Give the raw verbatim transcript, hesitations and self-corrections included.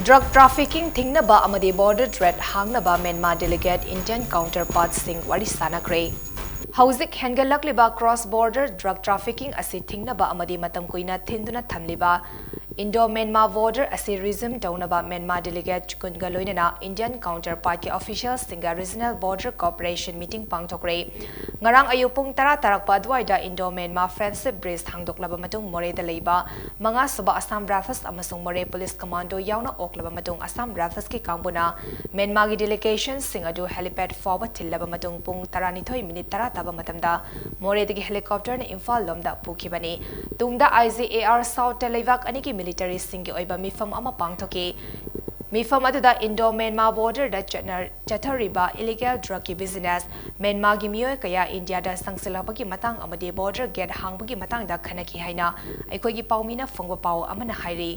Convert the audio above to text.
Drug trafficking ꯊꯤꯡꯅꯕ ꯑꯃꯗꯤ border trade ꯍꯥꯡꯅꯕ ꯃ꯭ꯌꯥꯟꯃꯥꯔ delegate Indian counterpartꯁꯤꯡ ꯋꯥꯔꯤ ꯁꯥꯅꯈ꯭ꯔꯦ꯫ ꯍꯧꯖꯤꯛ ꯍꯦꯟꯒꯠꯂꯛꯂꯤꯕ cross border drug trafficking ꯑꯁꯤ ꯊꯤꯡꯅꯕ ꯑꯃꯗꯤ ꯃꯇꯝ ꯀꯨꯏꯅ ꯊꯤꯡꯗꯨꯅ ꯊꯝꯂꯤꯕ Indo-Myanmar border ꯑꯁꯤ resume ꯇꯧꯅꯕ ꯃ꯭ꯌꯥꯟꯃꯥꯔ delegate ꯀꯨꯟꯒ ꯂꯣꯏꯅꯅ Indian counterpartꯀꯤ officialꯁꯤꯡꯒ regional border cooperation meeting ꯄꯥꯡꯊꯣꯛꯈ꯭ꯔꯦ꯫ ꯉꯔꯥꯡ ꯑꯌꯨꯛ ꯄꯨꯡ ꯇꯔꯥ ꯇꯥꯔꯛꯄ ꯑꯗꯨꯋꯥꯏꯗ Indo-Myanmar friendship bridge ꯍꯥꯡꯗꯣꯛꯂꯕ ꯃꯇꯨꯡ ꯃꯣꯔꯦꯗ ꯂꯩꯕ ꯃꯉꯥ ꯁꯨꯕ Assam Rifles ꯑꯃꯁꯨꯡ ꯃꯣꯔꯦ police commando ꯌꯥꯎꯅ ꯑꯣꯛꯂꯕ ꯃꯇꯨꯡ Assam Riflesꯀꯤ ꯀꯥꯡꯕꯨꯅ ꯃ꯭ꯌꯥꯟꯃꯥꯔꯒꯤ delegationꯁꯤꯡ ꯑꯗꯨ helipad ꯐꯥꯎꯕ ꯊꯤꯜꯂꯕ ꯃꯇꯨꯡ ꯄꯨꯡ ꯇꯔꯥꯅꯤꯊꯣꯏ minute ꯇꯔꯥ ꯇꯥꯕ ꯃꯇꯝꯗ ꯃꯣꯔꯦꯗꯒꯤ helicopterꯅ ꯏꯝꯐꯥꯜ ꯂꯣꯝꯗ ꯄꯨꯈꯤꯕꯅꯤ꯫ ꯇꯨꯡꯗ IGAR Southꯇ ꯂꯩꯕꯥꯛ ꯑꯅꯤꯒꯤ militaryꯁꯤꯡꯒꯤ ꯑꯣꯏꯕ ꯃꯤꯐꯝ ꯑꯃ ꯄꯥꯡꯊꯣꯛꯈꯤ꯫ ꯃꯤꯐꯝ ꯑꯗꯨꯗ Indo-Myanmar borderꯗ ꯆꯠꯅ-, ꯆꯠꯊꯔꯤꯕ illegal drugꯀꯤ business, ꯃ꯭ꯌꯥꯟꯃꯥꯔꯒꯤ ꯃꯤꯑꯣꯏ ꯀꯌꯥ ꯏꯟꯗꯤꯌꯥꯗ ꯆꯪꯁꯤꯜꯂꯛꯄꯒꯤ ꯃꯇꯥꯡ ꯑꯃꯗꯤ border gate ꯍꯥꯡꯕꯒꯤ ꯃꯇꯥꯡꯗ ꯈꯟꯅꯈꯤ ꯍꯥꯏꯅ ꯑꯩꯈꯣꯏꯒꯤ ꯄꯥꯎꯃꯤꯅ ꯐꯣꯡꯕ ꯄꯥꯎ ꯑꯃꯅ ꯍꯥꯏꯔꯤ꯫